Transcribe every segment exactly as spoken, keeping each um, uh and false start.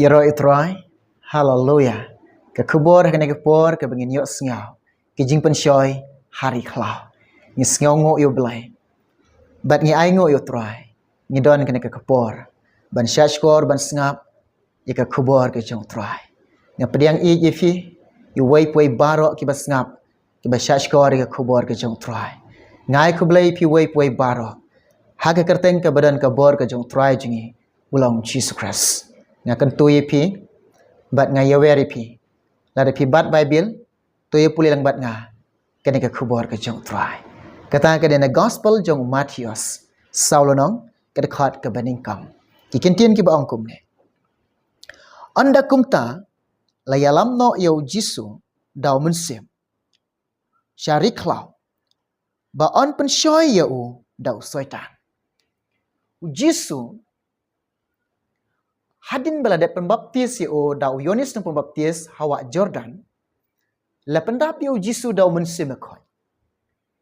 Ïaroh ïa u Trai. Haleluya. Ka khubor ha kane ka por kaba ngin ïohsngew, ki jingpynshoi ha ri khlaw. Ngi sngewnguh ïa u Blei bad ngi ainguh ïa u Trai. Ngi don ha kane ka por ban shahshkor, ban sngap ïa ka khubor ka jong u Trai. Nga pdiang ïa phi, ïa uwei pa uwei baroh kiba sngap, kiba shahshkor ïa ka khubor ka jong u Trai. Nga ai khublei ïa phi uwei pa uwei baroh ha ka kyrteng kaba don ka bor ka jong u Trai jong ngi, u long Jisu Khrist. Nga kyntu ïa phi bad nga ïawer ïa phi. Lada phi bat Baibl, to ïa pule lang bad nga kane ka khubor ka jong u Trai. Kata ka dei na Gospel jong u Mathaios, saw lynnong, ka dkhot kaba nyngkong. Ki ktien kiba ong kumne: Ynda kumta la ïalam noh ïa u Jisu da u Mynsiem sha ri khlaw, ba yn pynshoi ïa u da u Soitan. U Jisu, hadien ba la dep pynbaptis ïa u da u Ïoannis Nongpynbaptis ha wah Jordan, la pyndap ïa u Jisu da u Mynsiem Bakhuid.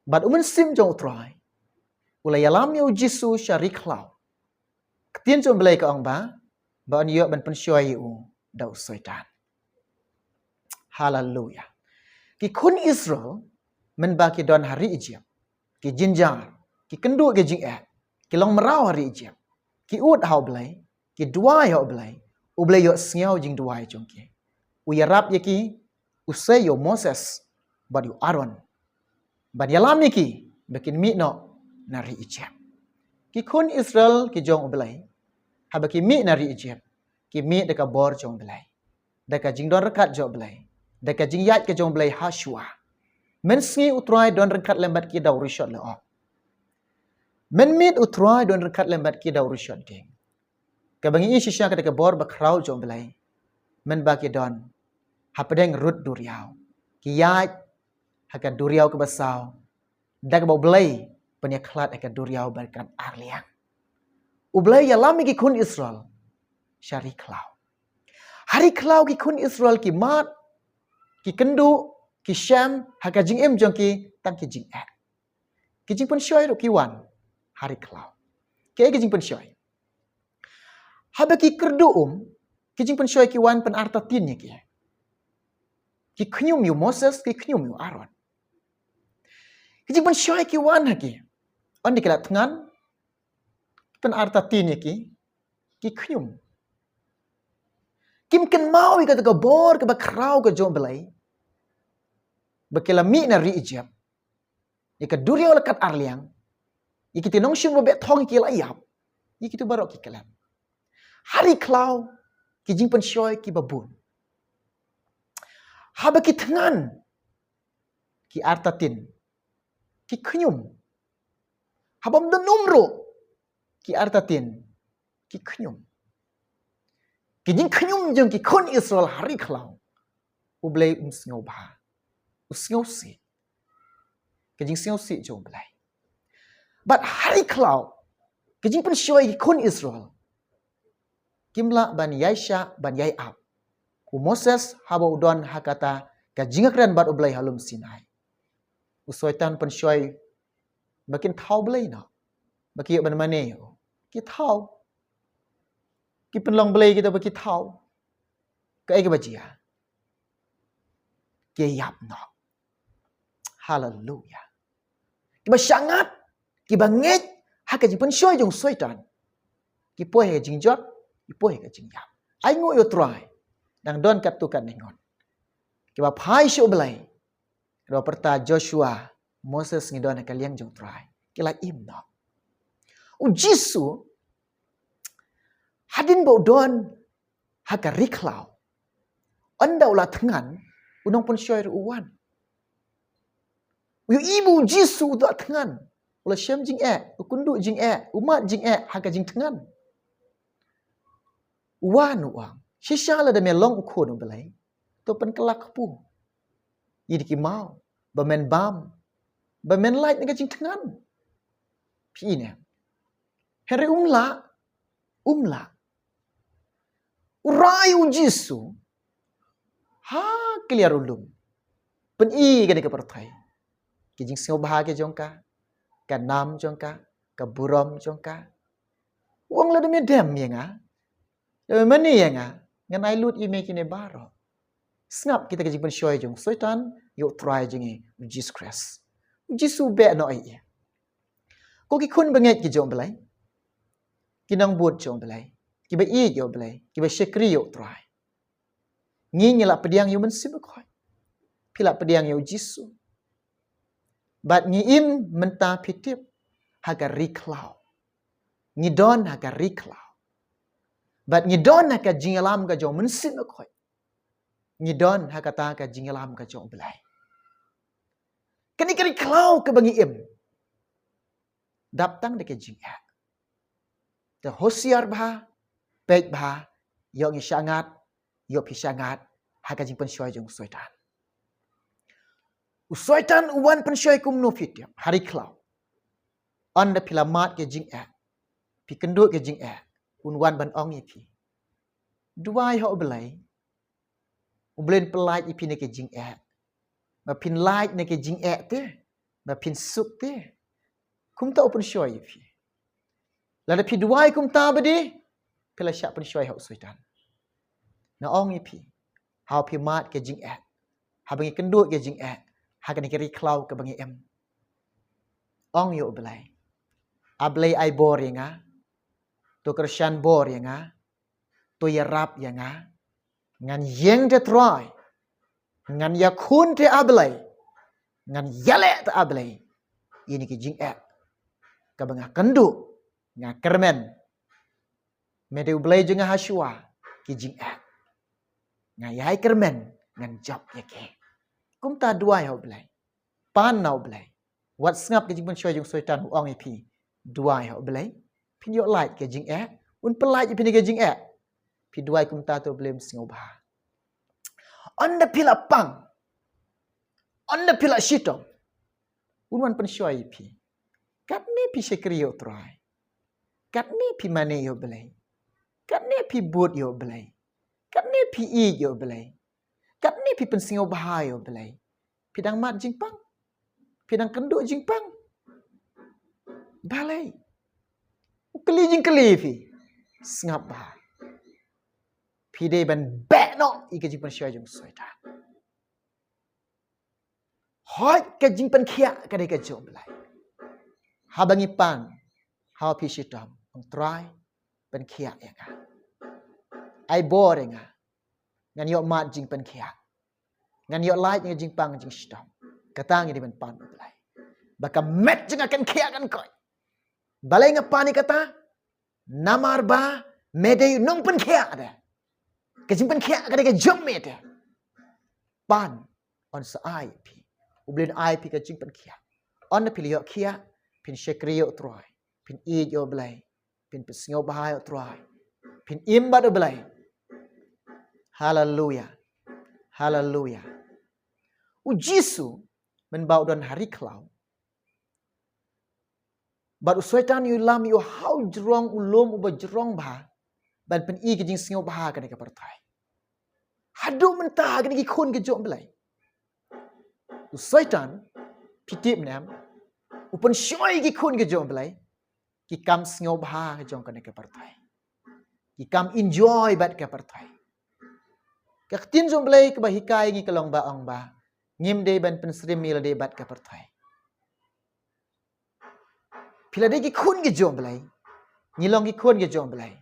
Bad u Mynsiem jong u Trai u la ïalam ïa u Jisu sha ri khlaw. Ka ktien jong u Blei ka ong ba, ba yn ïoh ban pynshoi ïa u da u Soitan. Haleluya. Ki khun Israel, mynba ki don ha ri Ijipt, ki jynjar, ki kynduh ki jingeh, ki long mraw ha ri Ijipt, ki ud ha u Blei, ki duwai ha u Blei, u Blei ïohsngew jingduwai jong ki. U ïarap ïa ki, u sei ïa u Moses bad ïa u Aaron ban ïalam ïa ki ba kin mih noh na ri Ijipt. Ki khun Israel ki jong u Blei, haba ki mih na ri Ijipt, ki mih da ka bor jong u Blei, da ka jingdon ryngkat jong u Blei, da ka jingïaid ka jong u Blei ha shuwa. Mynsngi u Trai don ryngkat lem bad ki da u rishot lyoh. Mynmiet u Trai don ryngkat lem bad ki da u rishot dieng. Kaba ngi ïohi shisha ka dei ka bor bakhraw jong u Blei mynba ki don hapdeng rud duriaw. Ki ïaid ha ka duriaw kaba saw, da kaba u Blei pynïakhlad ha ka duriaw bad ryngkat arliang. U Blei ïalam ïa ki khun Israel sha ri khlaw. Ha ri khlaw ki khun Israel ki mad, ki kynduh, ki shem ha ka jingim jong ki tang ki jingeh. Ki jingpynshoi ruh ki wan ha ri khlaw. Ki, ki jingpynshoi, haba ki kyrduh um, ki jingpynshoi ki wan pynartatien ïa ki. Ki khñium ïa u Moses, ki khñium ïa u Aaron. Ki jingpynshoi ki wan ha ki. Ynda ki la thngan, pynartatien ïa ki, ki khñium. Kim kynmaw ïa kata ka bor kaba khraw ka jong u Blei ba ki la mih na ri Ijipt. Ïa ka duriaw la kat arliang, ïa kito ki nongshun ba beh thong ki la ïap, ïa kito baroh ki klet. Ha ri khlaw ki jingpynshoi kiba bun. Haba ki thngan, ki artatien, ki khñium. Haba ym don um ruh, ki artatien, ki khñium. Ki jingkhñium jong ki khun Israel ha ri khlaw, u Blei um sngewbha, u sngewsih. Ka jingsngewsih jong u Blei. Bad ha ri khlaw, ka jingpynshoi ki khun Israel, kim lah ban ïaishah, ban ïai ap. U Moses haba u don ha kata ka jingïakren bad u Blei ha lum Sinai, u Soitan pynshoi ba kin thaw Blei noh, ba ki ïoh ban mane ïa u. Ki thaw. Ki pynlong blei kita ba ki thaw. Kaei kaba jia? Ki ïap noh. Haleluya. Kiba shangat, kiba ngeit ha ka jingpynshoi jong u Soitan, ki poi ha ka jingjot, ki poi ha ka jingïap. Ainguh ïa u Trai, dang don katto katne ngut kiba phai sha u Blei. Ka daw pyrta Joshua, Moses, ngi don ha ka liang jong u Trai. Ki la im noh. U Jisu, hadien ba u don ha ka ri khlaw, ynda u la thngan, u nongpynshoi ruh u wan. U ïohi ba u Jisu u la thngan, u la shem jingeh, u kynduh jingeh, u mad jingeh ha ka jingthngan. U wan u ong, shisha lada me long u Khun u Blei, to pynkylla kpu ïa ki maw ba men bam, ba men lait na ka jingthngan. Phi i ne? Hynrei um lah, um lah. U rai u Jisu ha kliar u lum. Pyni kane ka pyrthei ki jingsngewbha ki jong ka, ka nam jong ka, ka burom jong ka. U ong lada me dem ïa nga, lada me mane ïa nga, Ngan ai lut ïa me kine baroh. Sngap kita ki jingpynshoi jong u Soitan ïa u Trai jong ngi u Jisu Khrist. U Jisu u beh noh ïa i. Ko ki khun bangeit ki jong u Blei, ki nongbud jong u Blei, kiba ïeit ïa u Blei, kiba shakri ïa u Trai. Ngi ngi la pdiang ïa u Mynsiem Bakhuid. Phi la pdiang ïa u Jisu. Bad ngi im mynta, phi tip, ha ka ri khlaw. Ngi don ha ka ri khlaw. Bad ngi don ha ka jingïalam ka jong u Mynsiem Bakhuid. Ngi don ha kata ka jingïalam ka jong u Blei. Kane ka ri khlaw kaba ngi im, dap tang da ka jingeh. Te husiar bha, peit bha, ïoh ngi shangat, ïoh phi shangat ha ka jingpynshoi jong u Soitan. U Soitan u wan pynshoi kumno, phi tip, ha ri khlaw. Ynda phi la mad ka jingeh, phi kynduh ka jingeh, un wan ban ong ïa phi, duwai ha u Blei, u Blei un pyllait ïa phi na ka jingeh. Ba phin lait na ka jingeh te, ba phin suk te. Kumta u pynshoi ïa phi. Lada phi duwai kumta bad de, phi la shah pynshoi ha u Soitan. Nga ong ïa phi, haba phi mad ka jingeh, haba ngi kynduh ka jingeh ha kane ka ri khlaw kaba ngi im, ong ïa u Blei, A Blei, ai bor ïa nga. To kyrshan bor ïa nga. To ïarap ïa nga. Ngan ïeng te Trai. Ngan ïakhun te, A Blei. Ngan ïaleh te, A Blei, ïa kine ki jingeh kaba nga kynduh, nga kyrmen. Me dei u Blei jong nga ha shuwa, ki jingeh nga ïai kyrmen, ngan jop ïa ki. Kumta duwai ha u Blei. Pan na u Blei. Wat sngap ka jingpynshoi jong u Soitan, u ong ïa phi, duwai ha u Blei, phin ïoh lait ka jingeh, un pyllait ïa phi na ka jingeh. Phi duwai kumta te u Blei um sngewbha. Ynda phi la pang, ynda phi la shitom, un wan pynshoi ïa phi. Katne phi shakri ïa u Trai, katne phi mane ïa u Blei, katne phi bud ïa u Blei, katne phi ïeit ïa u Blei, katne phi pynsngewbha ïa u Blei, phi dang mad jingpang, phi dang kynduh jingpang. Balei? U kylli jingkylli phi. Sngap bha. Phi dei ban beh noh ïa ka jingpynshoi jong u Soitan. Hooid, ka jingpynkhiah ka dei ka jong u Blei. Haba ngi pan, haba phi shitom, ong, Trai, pynkhiah ïa nga. Ai bor ïa nga. Ngan ïoh mad jingpynkhiah. Ngan ïoh lait na ka jingpang jingshitom. Kata ngi dei ban pan u Blei. Ba ka met jong nga kan khiah kan koit. Balei nga pan ïa kata? Namar ba me dei u nongpynkhiah de. Ka jingpynkhiah ka dei ka jong me de. Pan, un sa ai phi. U Blei un ai phi ka jingpynkhiah. Ynda phi la ïoh khiah, phin shakri ïa u Trai, phin ïeit ïa u Blei, phin pynsngewbha ïa u Trai, phin im bad u Blei. Haleluia. Haleluia. U Jisu, mynba u don ha ri khlaw, bad u Soitan u lam ïa u ha u jrong, u lum uba jrong bha, ban pyni ka jingsngewbha ha kane ka pyrthei. Haduh mynta ha kine ki khun ki jong u Blei, u Soitan, phi tip ne em, u pynshoi ki khun ki jong u Blei ki kam sngewbha ki jong kane ka pyrthei, ki kam enjoy bad ka pyrthei. Ka ktien jong u Blei kaba hikai ngi ka long ba ong ba ngim dei ban pynsyriem ïa lade bad ka pyrthei. Phi la dei ki khun ki jong u Blei, ngi long ki khun ki jong u Blei,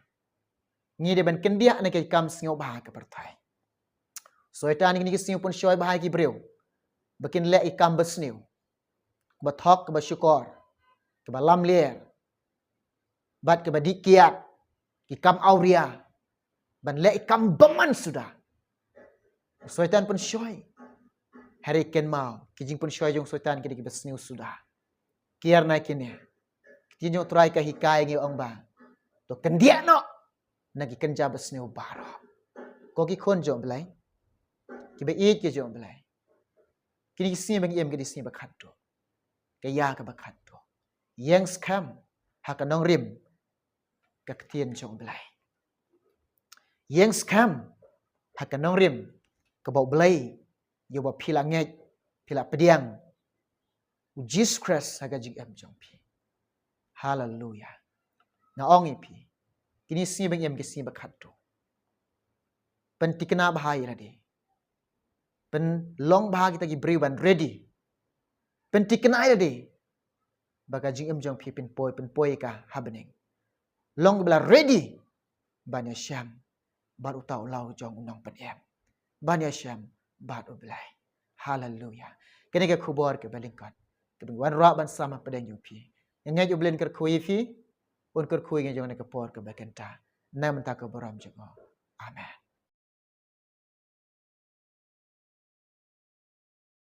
ngi dei ban kyndiah na ki kam sngewbha ka pyrthei. Soitan kine ki sngi u pynshoi bha ïa ki briew ba kin leh ki kam basniew, kaba thok, kaba shukor, kaba lamler, bad kaba dih kiad, ki kam awria, ban leh ki kam bymman suda. U Soitan pynshoi. Hynrei kynmaw, ki jingpynshoi jong u Soitan ki dei kiba sniew suda. Kiar na kine, ka ktien jong u Trai ka hikai ngi ong ba to kyndiah noh na ki kynja basniew baroh. Ko ki khun jong u Blei, kiba ïeit ki jong u Blei, kine ki sngi ba ngi im ki dei sngi ba khatduh. Ka ïa kaba khatduh, ïeng skhem ha ka nongrim ka ktien jong u Blei. Ïeng skhem ha ka nongrim kaba u Blei, ïa uba phi la ngeit, phi la pdiang, u Jisu Khrist ha ka jingim jong phi. Haleluia. Nga ong ïa phi, kine sngi ba ngi im ki sngi ba khatduh. Pynthikna bha ïa lade. Pynlong bha kita ki briew ban ready. Pynthikna ïa lade ba ka jingim jong phi phin poi, phin poi ka ha bneng. Long ba la ready ban ïashem bad uta u law jong u nongpynim, ban ïashem bad U Blei. Haleluya. Kane ka khubor kaba lyngkot kaba ngi wanrah ban sam hapdeng jong phi. Nga ngeit U Blei un kyrkhu ïa phi, un kyrkhu ïa ngi jong kane ka por kaba kynta. Na mynta ka burom jong u. Amen.